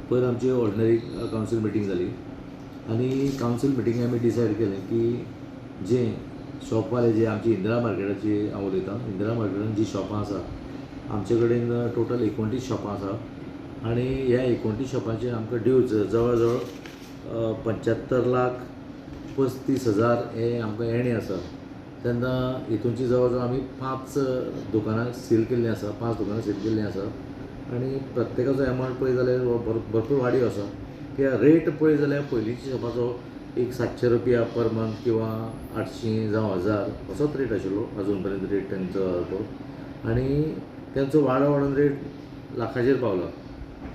पयर आमची ordinary council meeting जाली आनी कावन्सील मिटिंगे आमी डिसायड केलें की जे शॉपवाले जे आमची इंदिरा मार्केटाची हांव उलयतां, इंदिरा मार्केटान जी शॉपां आसा आमचे कडेन टोटल 29 शॉपां आसा आनी ह्या 29 शॉपांचे आमकां ड्यूज जवळ जवळ 75,35,000 हे आमकां येणे आसा. तेन्ना हितूनची जवळ जवळ आमी 5 दुकानां सील केल्लीं आसा, 5 दुकानां सील केल्लीं आसा आनी प्रत्येकाचो एमावंट पळयत जाल्यार भरपूर वाडीव आसा. कित्याक रेट पळयत जाल्यार पयलींच्या शॉपाचो एक 700 रुपया पर मंथ किंवा 800 जावं 1000 असोच रेट आशिल्लो अजून पर्यंत रेट तेंचो तो आनी तेंचो वाडो वाडोन रेट लाखाचेर पावला.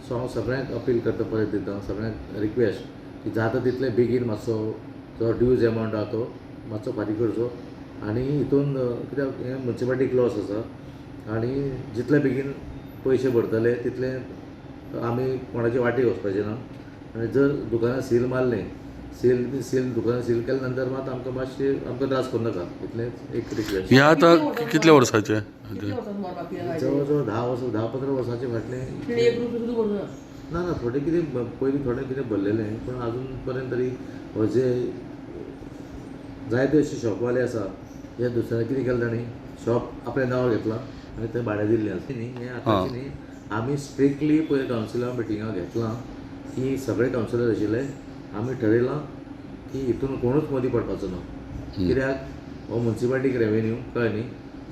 सो हांव सगळ्यांक अपील करता, परत दिता सगळ्यांक रिक्वेस्ट की जाता तितले बेगीन मातसो जो ड्यूज एमावंट आहा तो मातसो फारीक करचो आनी हितून कित्याक हें मुन्सिपालिटीक लॉस आसा आनी जितले बेगीन पयशे भरतले तितले आमी कोणाचे वाटेक वचपाचें ना. आनी जर दुकानां सील मारलें, सील सील दुकानां सील केल्या नंतर मात आमकां मातशें आमकां त्रास करूं नाका, इतलेंच एक रिक्वेस्ट. हे आतां कितल्या वर्साचे? जवळ जवळ 10 वर्सां, 10-15 वर्सांचे फाटलें. ना ना थोडें कितें पयलीं थोडें कितें भरलेलें, पूण आजून पर्यंत तरी हो जे जायते अशे शॉपवाले आसा हे दुसऱ्या कितें केलें तांणी शॉप आपल्या नांवार घेतलां आनी थंय भाडें दिल्लें आसा न्ही. हें आतांचें न्ही, आमी स्ट्रिक्टली पयर कावन्सिला मिटिंगाक घेतलां की सगळे कावन्सिलर आशिल्ले, आमी ठरयलां की हितून कोणूच मदीं पडपाचो ना, कित्याक हो मुन्सिपालिटीक रेवेन्यू, कळ्ळें न्ही.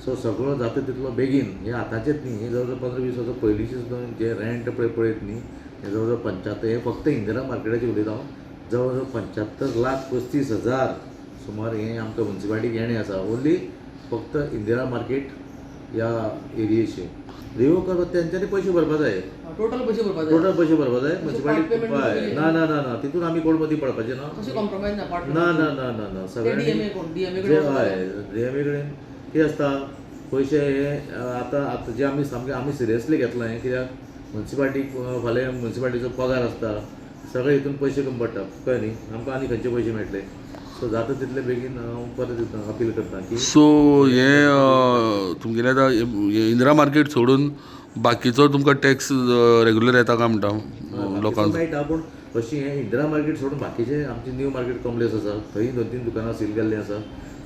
सो सगळो जाता तितलो बेगीन, हें आतांचेच न्ही, हें जवळ जवळ 15-20 वर्सां पयलींचे सुद्दां जे रेंट पळय पळयत न्ही, हें जवळ जवळ 75, हें फक्त इंदिरा मार्केटाचें उलयता हांव, जवळ जवळ 75,35,000 सुमार हें आमकां मुन्सिपालिटीक येणें आसा, ओन्ली फक्त इंदिरा मार्केट ह्या एरियेचें. रिवोक करपाक तेंच्यांनी पयशे भरपा जाय, टोटल पयशे भरपा जाय, टोटल पयशे भरपा जाय मुन्सिपालिटी. ना ना ना ना तितून आमी कोण मदीं पडपाचें ना, ना ना ना ना ना सगळ्यांनी हय डीएमए कडेन कितें आसता पयशे हे आतां आतां जे आमी सामकें आमी सिरियसली घेतलां हें, कित्याक मुन्सिपालिटीक फाल्यां मुन्सिपालिटीचो पगार आसता, सगळे हितून पयशे कमी पडटा, कळ्ळें न्ही, आमकां आनी खंयचे पयशे मेळटले. सो जाता तितले बेगीन हांव परत अपील करता की सो हें तुमगेलें आतां इंदिरा मार्केट सोडून बाकीचो तुमकां टॅक्स रेगुलर येता काय म्हणटा लोकांक? मेळटा, पूण अशी हें इंदिरा मार्केट सोडून बाकीचे आमचे न्यू मार्केट कॉम्प्लेक्स आसा थंय 2-3 दुकानां सील केल्लीं आसा,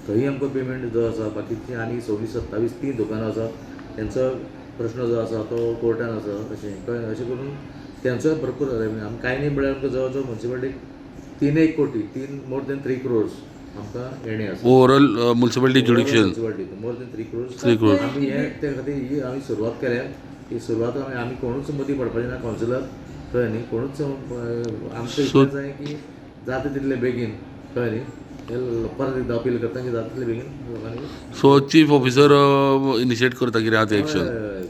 थंय आमकां पेमेंट जो आसा. बाकीची आनी 26-27 3 दुकानां आसा तेंचो प्रश्न जो आसा तो कोर्टान आसा, अशें कळ्ळें. अशें करून तेंचोय भरपूर रेवेन्यू आमकां कांय न्ही म्हळ्यार आमकां जवळ जवळ मुन्सिपालिटीक 3 कोटी, मोर देन 3 crores आमकां येणें आसा. Overall municipality jurisdiction municipality more than 3 crores. 3 crores. आमी हे ते खातीर ही आमी सुरवात केल्या, ही सुरवात आमी आमी कोणूच मदीं पडपाचें ना कावन्सिलर, कळ्ळें न्ही, कोणूच आमकां इतलें जाय की जाता तितले बेगीन, कळ्ळें न्ही, परत एकदां अपील करता की जाता तितले बेगीन लोकांनी. सो चीफ ऑफिसर इनिशिएट करता कितें आहा तें एक्शन?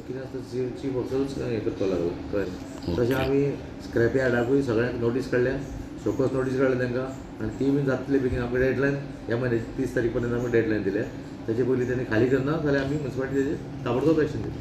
कितें आसता चीफ ऑफिसरूच हें करपाक लागलो, कळ्ळें. तशें आमी स्क्रॅप यार्डाकूय सगळ्यांक नोटीस काडल्या, शोकॉज नोटीस काडल्या तांकां आनी ती बीन जातली बेगीन. आमकां डेडलायन ह्या म्हयन्याची 30 तारीख पर्यंत आमकां डेडलायन दिल्या, तेचे पयलीं तेणी खाली करना जाल्यार आमी मुन्सिपालिटी तेजेर ताबडतोब एक्शन घेतली.